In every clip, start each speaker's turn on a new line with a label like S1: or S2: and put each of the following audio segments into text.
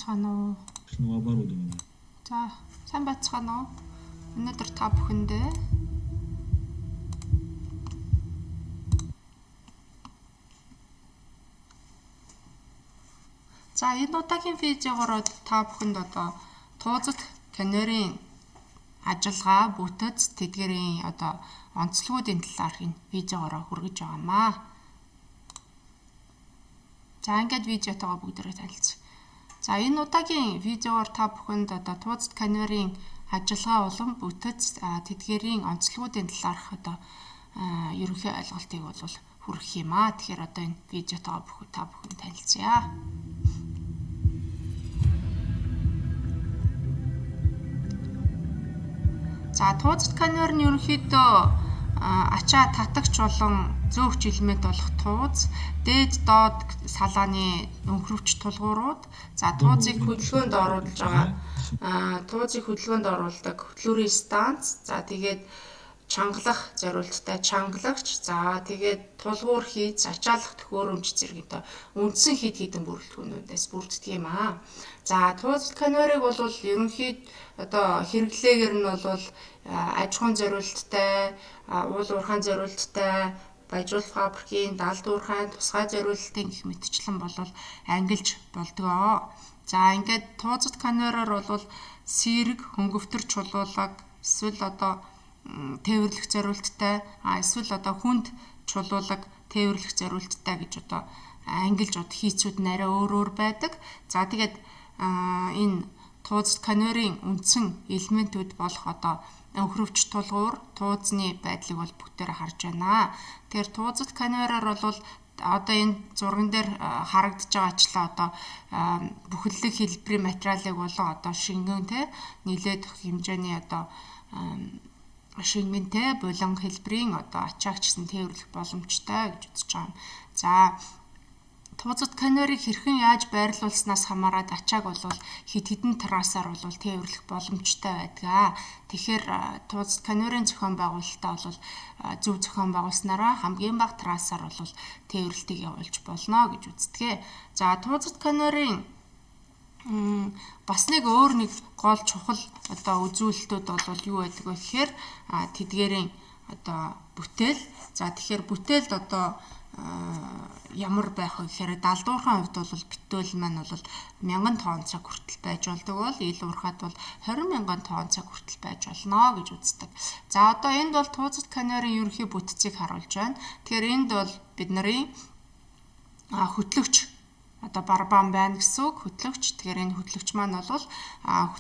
S1: Байцгаана уу?
S2: Оборудования.
S1: За, сайн байцгаана уу? Өнөөдөр та бүхэндээ За, энэ удаагийн видеогоор та бүхэнд одоо туузат конвейерийн ажиллагаа, бүтэц, тэдгэрийн одоо онцлогуудын талаар энэ видеогоор хүргэж байгаамаа. За, ингээд видеотойгоо бүгдээрээ танилцъя. За, энэ удаагийн видеогоор та бүхэнд одоо туузат конвейерийн ажиллагаа болон бүтэц, тэдгэрийн онцлогуудын талаарх одоо ерөнхий ойлголтыг бол хүргэх юм аа. Тэгэхээр одоо энэ видеотойгоо та бүхэн танилцъя. За, туузат конвейер нь ерөнхийдөө ачаа татагч болон зөөгч элемент болох тууз, дээд доод салааны өнхрөвч тулгуурууд, за туузыг хөдөлгөөнд оруулж байгаа туузыг хөдөлгөөнд оруулдаг хөтлүүрийн станц, за тэгээд чангалах зориулттай чангалагч, за тэгээд тулгуур хийц, ачаалах төхөөрөмж зэрэг одоо үндсэн хэд хэдэн бүрэлдэхүүнүүдээс бүрддэг юм аа. За, туузат конвейерыг бол ерөнхийд одоо хэрэглээгээр нь бол аж ахуйн зориулттай, уул уурхайн зориулттай, баяжуул фабрикийн, далд уурхайн, тусгай зориулалтын гэх мэтчлэн болвол ангилж болдгоо. За, ингээд туузат конвейероор бол сэрэг, хөнгөвтөр чулуулаг, эсвэл одоо тээвэрлэх зориулттай, эсвэл одоо хүнд чулуулаг тээвэрлэх зориулттай гэж одоо ангилж од хийцүүд нь арай өөр өөр байдаг. За, тэгээд энэ туузат конвейерийн үндсэн элементүүд болох одоо өнхрөвч тулгуур, туузны байдлыг бол бүгдээр харж байна. Тэгэхээр туузат конвейероор бол одоо энэ зурган дээр харагдаж байгаачлаа одоо бүхэлдэх хэлбэрийн материалыг болон одоо шингэн те нилээд хэмжээний одоо шингэнтэй булан хэлбэрийн одоо ачаагчсан тээвэрлэх боломжтой гэж үзэж байгаа юм. За, туузат конвейерыг хэрхэн яаж байрлуулснаас хамаарат ачааг бол хэд хэдэн трассаар бол тээвэрлэх боломжтой байдаг. Тэгэхээр туузат конвейерийн зохион байгуулалтаа бол зөв зохион байгуулснараа хамгийн бага трассаар бол тээвэрлэлтийг явуулж болно гэж үздэг. За, туузат конвейерийн бас нэг өөр нэг гол чухал одоо үзүүлэлтүүд бол юу байдаг вэ гэхээр тэдгээрийн одоо бүтээл. За, тэгэхээр бүтээлд одоо ямар байх вэ гэхээр далдуурхайн хувьд бол бүтээл маань бол 1000 тонн цаг хүртэл байж болдог бол ил уурхад бол 20,000 тонн цаг хүртэл байж болно гэж үздэг. За, одоо энд бол туузат конвейерийн ерөнхий бүтцийг харуулж байна. Тэгэхээр энд бол бидний хөтлөгч одоо барбан байна гэсэн үг, хөтлөгч. Тэгэхээр энэ хөтлөгч маань бол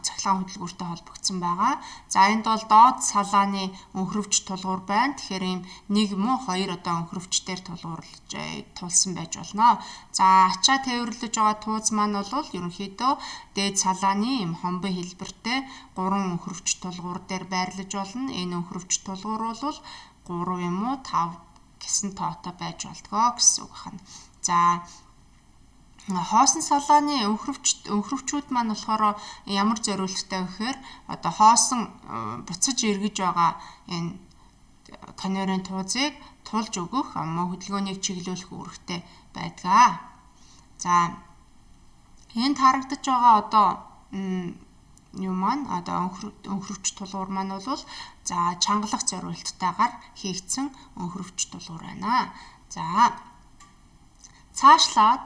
S1: цахилгаан хөдөлгүүртэй холбогдсон байгаа. За, энд бол доод салааны өнхрөвч тулгуур байна. Тэгэхээр ийм нэг юм уу хоёр одоо өнхрөвчдөр тулгуурлаж тулсан байж болно. За, ачаа тээвэрлэж байгаа тууз маань бол ерөнхийдөө дээд салааны ийм хомбон хэлбэртэй 3 өнхрөвч тулгуур дээр байрлаж болно. Энэ өнхрөвч тулгуур бол 3 юм уу 5 гэсэн тоотой байж болдгоо гэсэн үг байна. За, хоосон салааны өнхрөвчүүд маань болохоор ямар зориулттай вэ гэхээр одоо хоосон буцаж эргэж байгаа энэ конвейерийн туузыг тулж өгөх, хөдөлгөөнийг чиглүүлэх үүрэгтэй байдаг. За, энд харагдаж байгаа одоо юм маань одоо өнхрөвч тулгуур маань бол за чангалах зориулттайгаар хийгдсэн өнхрөвч тулгуур байна. За, цаашлаад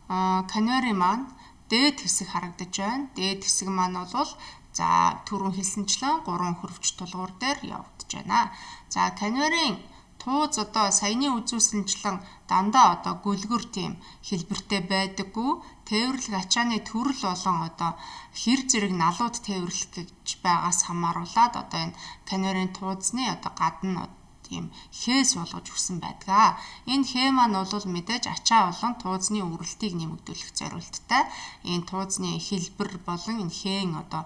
S1: конвейерийн маань дээд хэсэг харагдаж байна. Дээд хэсэг маань бол за түрүүн хэлсэнчлэн 3 хөрвч тулгуур дээр явагдаж байна. За, конвейерийн тууз одоо саяны үзүүлсэнчлэн дандаа одоо гөлгөр тийм хэлбэртэй байдаггүй. Тээвэрлэх ачааны төрөл болон одоо хэр зэрэг налууд тээвэрлэх гэж байгаас хамааруулаад одоо энэ конвейерийн туузны одоо гадна тийм хээ суулгаж өгсөн байдаг. Энэ хээ маань бол мэдээж ачаа болон туузны үрэлтийг нэмэгдүүлэх зориулттай. Энэ туузны хэлбэр болон энэ хээн одоо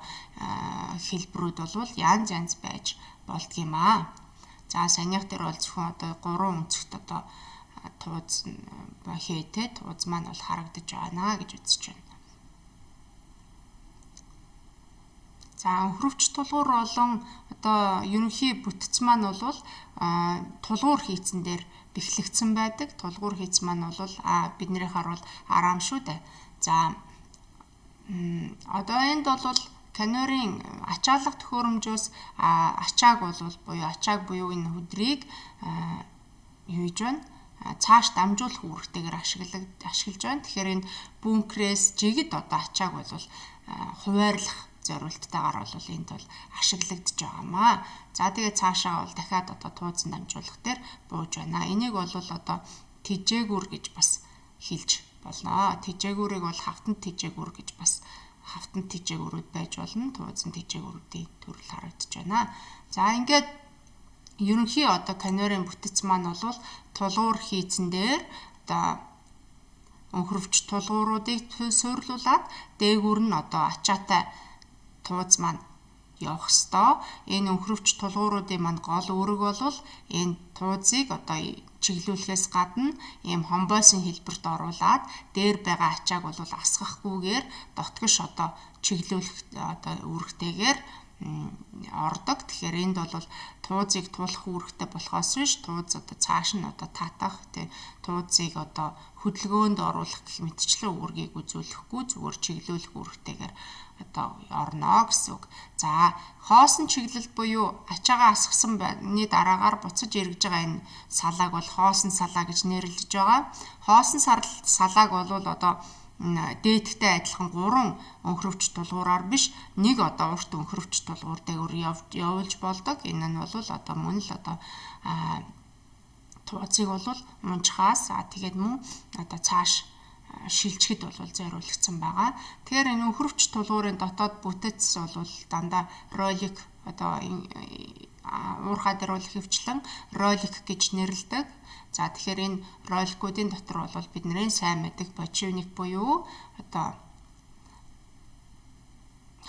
S1: хэлбэрүүд бол янз янз байж болдго юм аа. За, саяных дээр бол зөвхөн одоо 3 өнцөгт одоо тууз хээтэй тууз маань бол харагдаж байна гэж үзэж байна. За, өнхрөвч тулгуур болон одоо ерөнхий бүтц маань бол тулгуур хийцэн дээр бэхлэгдсэн байдаг. Тулгуур хийц маань бол биднийхээр бол арам шүү дээ. За, Одоо энд бол конвейерын ачаалах төхөөрөмжөөс ачааг бол буюу ачааг буюу энэ хүдрийг юу хийж байна? Цааш дамжуулах үүрэгтэйгээр ашиглаж байна. Тэгэхээр энэ бункерээс жигд одоо ачааг бол хуваарлах зориулттайгаар бол энд бол ашиглагдж байгаамаа. За тэгээ цаашаа бол дахиад одоо тууцсан дамжуулах дээр бууж байна. Энийг бол одоо тижээгүр гэж бас хэлж болно. Тижээгүрийг бол хавтан тижээгүр гэж бас хавтан тижээгүрүүд байж болно. Тууцсан тижээгүрүүдийн төрөл харагдаж байна. За ингээд ерөнхий одоо конвейерын бүтэц маань бол тулгуур хийцэн дээр одоо өнхөрвч тулгууруудыг суйрлуулад дээгүүр нь одоо ачаатай тууз маань явах ёстой. Энэ өнхөрвч тулгууруудын маань гол үүрэг бол энэ туузыг одоо чиглүүлэхээс гадна ийм хомбойсон хэлбэрт оруулаад дээр байгаа ачааг бол асгахгүйгээр дотгош одоо чиглүүлэх одоо үүрэгтэйгээр ордог. Тэгэхээр энд бол туузыг туулах үүрэгтэй болохоос биш тууз одоо цааш нь одоо татах тий туузыг одоо хөдөлгөөнд оруулах гэх мэтчлэн үүргийг үзүүлэхгүй зүгээр чиглүүлэх үүрэгтэйгээр одоо орно гэсэн үг. За хоосон чиглэл буюу ачаагаа асгасан байны дараагаар буцаж эргэж байгаа энэ салааг бол хоосон салаа гэж нэрлэж байгаа. Хоосон салааг бол одоо дээдтэй адилхан 3 өнхөрвч тулгуураар биш нэг одоо урт өнхөрвч тулгуур дээгүүр явуулж болдог. Энэ нь бол одоо мөн л одоо тууцыг бол унжихаас тэгээд мөн одоо цааш шилжихэд бол зориулагдсан байгаа. Тэгэхээр энэ өнхөрвч тулгуурын дотоод бүтэц бол дандаа ролик одоо уурхай дээр бол ихэвчлэн ролик гэж нэрлэдэг. За тэгэхээр энэ роликуудын дотор бол бидний сайн мэдэх подшипник буюу одоо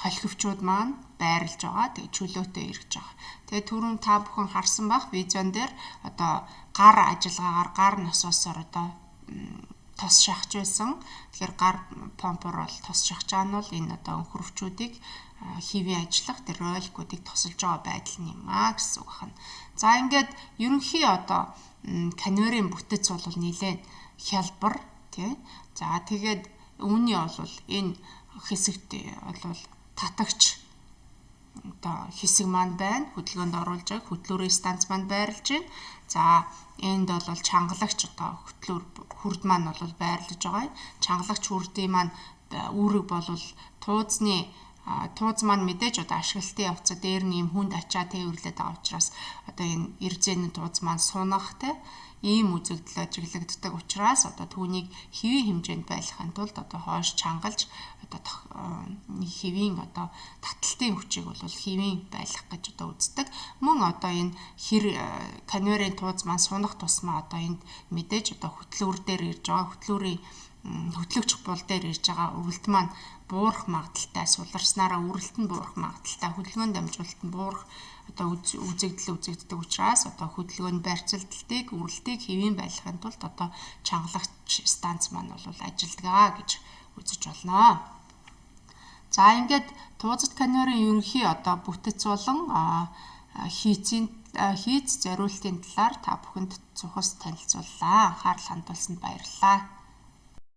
S1: холхивчууд маань байрлаж байгаа. Тэгээ чөлөөтэй эргэж байгаа. Тэгээ түрүүн та бүхэн харсан бах видеон дээр одоо гар ажиллагаагаар гар насосоор одоо тос шахаж байсан. Тэгэхээр гар помпоор бол тос шахаж байгаа нь бол энэ одоо өнхөрвчүүдийг хэвийн ажиллах тэр роликуудыг тосолж байгаа байдал нь юм а гэсэн үг байна. За ингээд ерөнхий одоо конвейерын бүтэц бол нэлээд хялбар тий. За тэгээд үүний бол энэ хэсэгт бол татагч одоо хэсэг маань байна. Хөдөлгөөнд оруулж байгаа хөтлөөрийн станц маань байрлаж байна. За энд бол чангалагч одоо хөтлөөр хүрд маань бол байрлаж байгаа. Чангалагч хүрдийн маань үүрэг бол тууцны тууз маань мэдээж одоо ашиглалтын явцад дээр нь ийм хүнд ачаа тээвэрлээд байгаа учраас одоо энэ эрзээний тууз маань сунах те ийм үзэгдэл ажиглагддаг учраас одоо түүнийг хэвийн хэмжээнд байлгахын тулд одоо хойш чангалж одоо хэвийн одоо таталтын хүчийг бол хэвийн байлгах гэж одоо үздэг. Мөн одоо энэ хэр конвейерын тууз маань сунах тусмаа одоо энд мэдээж одоо хөтлөөр дээр ирж байгаа хөтлөөрийн хөтлөгч бул дээр ирж байгаа үрэлт маань буурах магадлалтай, суларснараа үрэлт нь буурах магадлалтай, хөдөлгөөн дамжуулалт нь буурах одоо үзэгдэл үзэгддэг учраас одоо хөдөлгөөний барьцалдалтыг, үрэлтийг хэвийн байлгахын тулд одоо чангалагч станц маань бол ажилдгаа гэж үзэж болно. За ингээд туузат конвейерын ерөнхий одоо бүтэц болон хийцийн хийц зориултын талаар та бүхэнд цухас танилцууллаа. Анхаарал хандуулсанд баярлалаа.